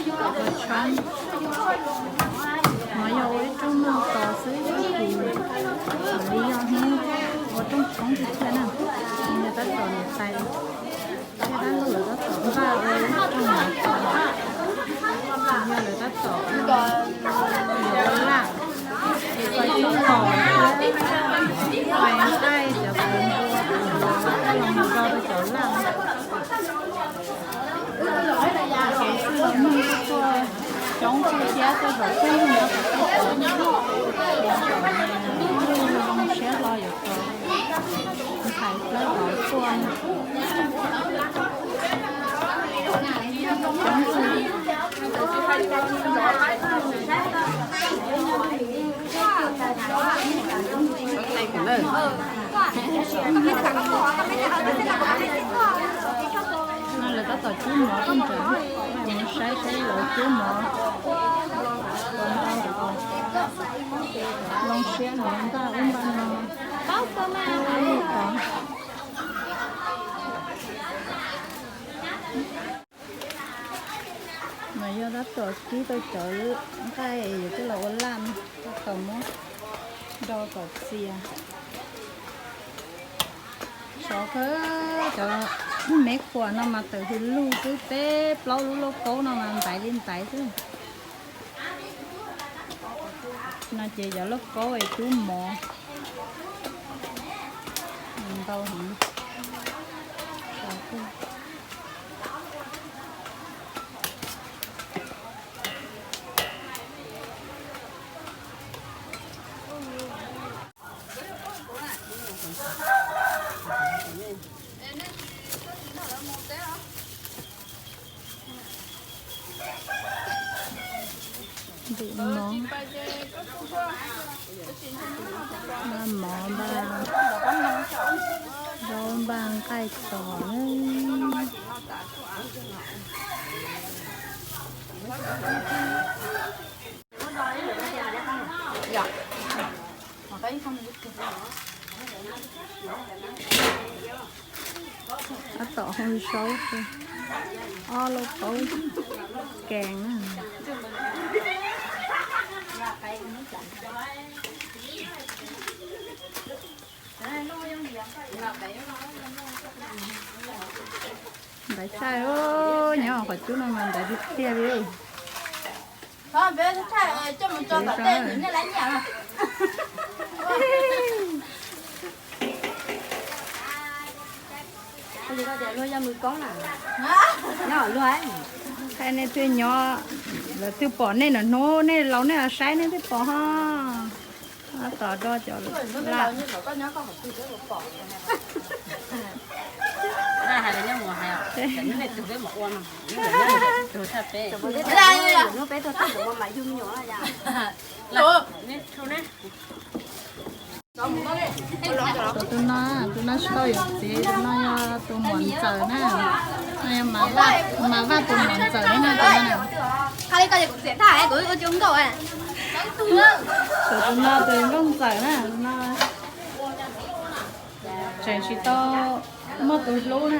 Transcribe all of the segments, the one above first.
Ua tshoob, no yog ua ib rooj noj tos xwb tab sis li yog hnub ua rooj tshoob tiag tiag na, nws tab tom niam tais thiab dab laug lawv tab tom npaj ua ib rooj mov tos, yog lawv tab tom ua laj, ua cub mos thiab ua nqaij cov kwv npua los mus rau cov laj. Kev xwb los muaj tuaj coob tuaj thiab tuaj zaum tuaj nug no kom tuaj tau, zoo siab hlo yuav tau ntxhais plaub hauv tuaj. No lawv tab tom cub mov rau nram, saib saib lawv cub mov. Zoo siab los npaj ub npaj no. No yog tab tom kib tau cov nqaij yuav coj los ua laj, tab tom muab do kom txias. Sov kawg, cov me khuam no mas tawm hws lug xwb, peb plaub lub lauj kaub no mas ntaiv li ntaiv xwb. No ces cov lauj kaub es cub mov ntau heev. Ntim mov, npaj mov, npaj zaub, npaj nqaij tos. Tab tom hau zaub, ob lauj kaub kees na. Ntaiv tshaj, nyob qhov cub no mas ntaiv tiag tiag li. Hais nej twb nyob, lawv twb pom nej no hnub nej laus nej los saib nej twb pom ho. Tab tom do cov laj. Tus no, tus no tsis tau yuav txiv, tus no yog tus muam ntxawm na. No yog Mas Vaj, Mas Vaj tus muam ntxawm na, tus no na. Tus no tus nkauj ntxawm na, tus no tseem tsis tau muaj tus hlub na.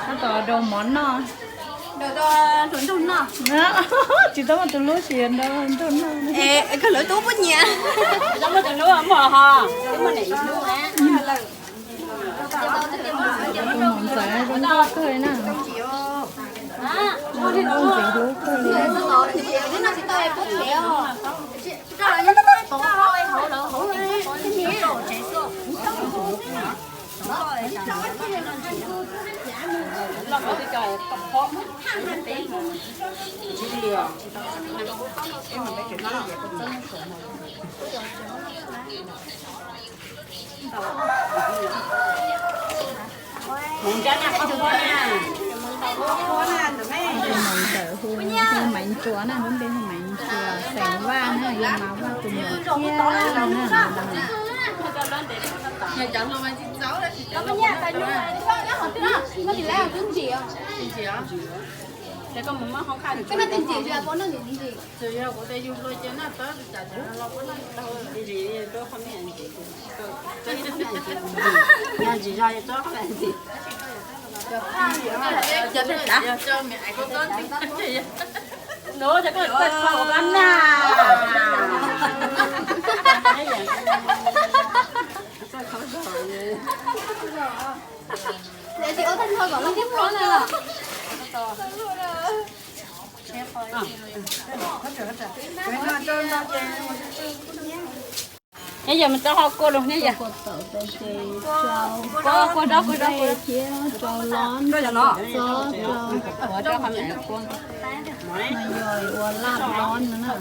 Tab tom daus mov noj. Tsis tau muaj tus hlub, tsis daus nraug noj. Tus muam ntxawm zoo nkauj kawg na. Zoo nkauj ntxim hlub kawg li. Tus muam ntxawm hu, hu Maiv Ntsuas na, lub npe hu Maiv Ntsuas, xeem Vaj na, yog Mas Vaj tus muam thiab na. Nyob yog mas tau ho kua los nyob yog. Kua, kua rau, kua rau, kua thiab rau lon, rau txob, rau, no yog ua laj lon no na.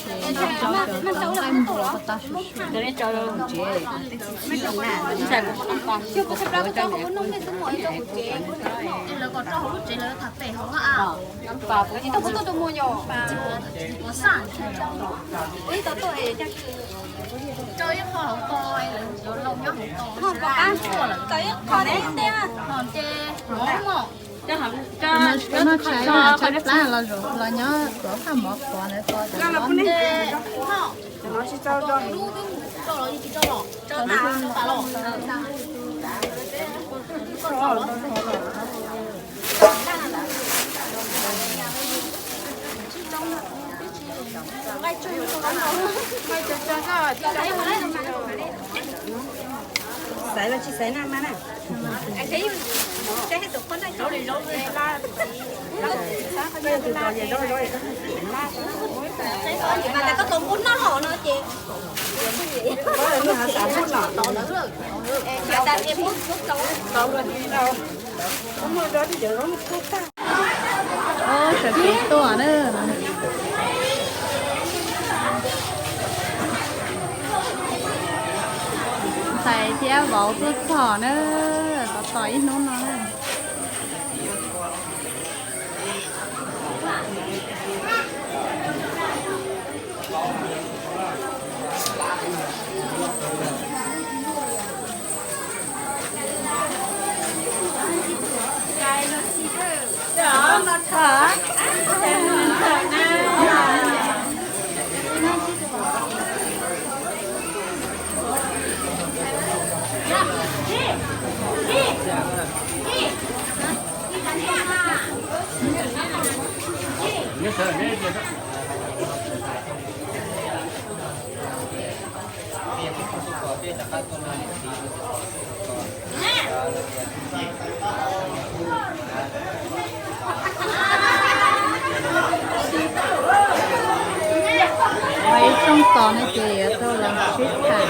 Ces rau cov tau nqaij npua ko tau su su. Koj noj tshais, tshais plab los, los nyob tuav phaj mov qhuav ntawd ko. Xaiv los tsis xaiv na mas na. Koj yog tus tau yog zaub zaub. Mas koj tau npua noj los no ces. Mas tas ces pub tau. Muaj zaub, zaub tag. Sawv kev tuaj na. Ntxhais thiab vauv tuaj txog na, tos tos ib hnub no na. Ua ib rooj tos no ces yuav tau los sib tham.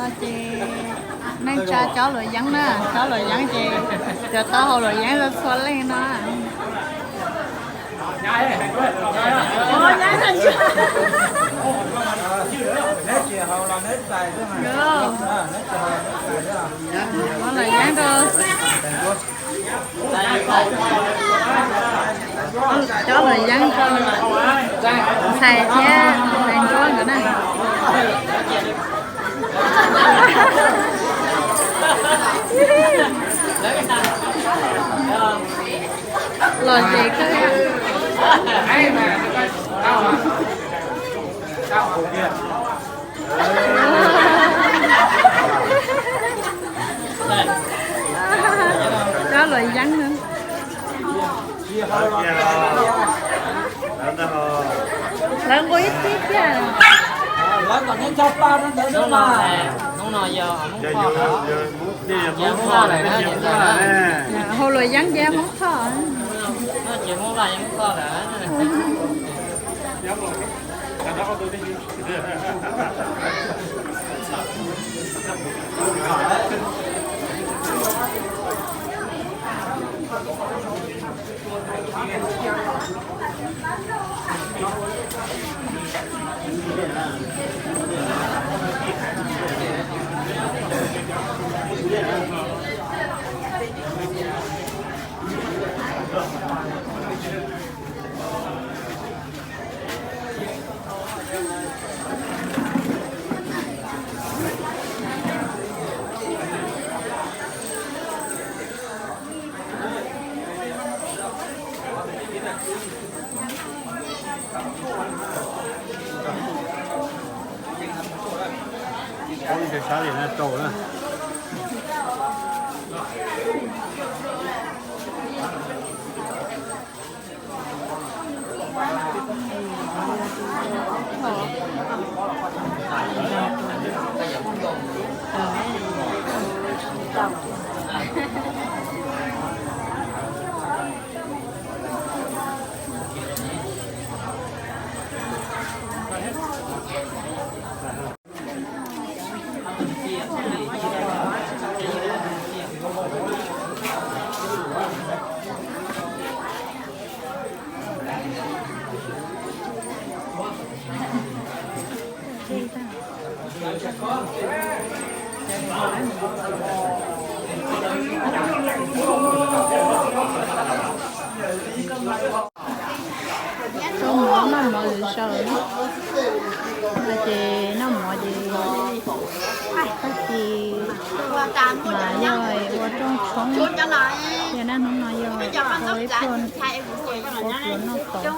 Ces neej tsa cob luam yeeb na, cob luam yeeb ces cov tau haus luam yeeb txhua leej no. Cob luam yeeb rau, cob luam yeeb rau ntxhais thiab ntxhais ncuab nkawd na. Lom zem kawg. Cob luam yeeb na. Lawv nqua ib tib tiag. Haus luam yeeb ces Hmoob Thoj. Rau mov, noj mov lwm zaus na. Ces noj mov ces tag kis mas yog ua rooj tshoob, yog naj hnub no yog ua ib pluag, ua pluas noj tod.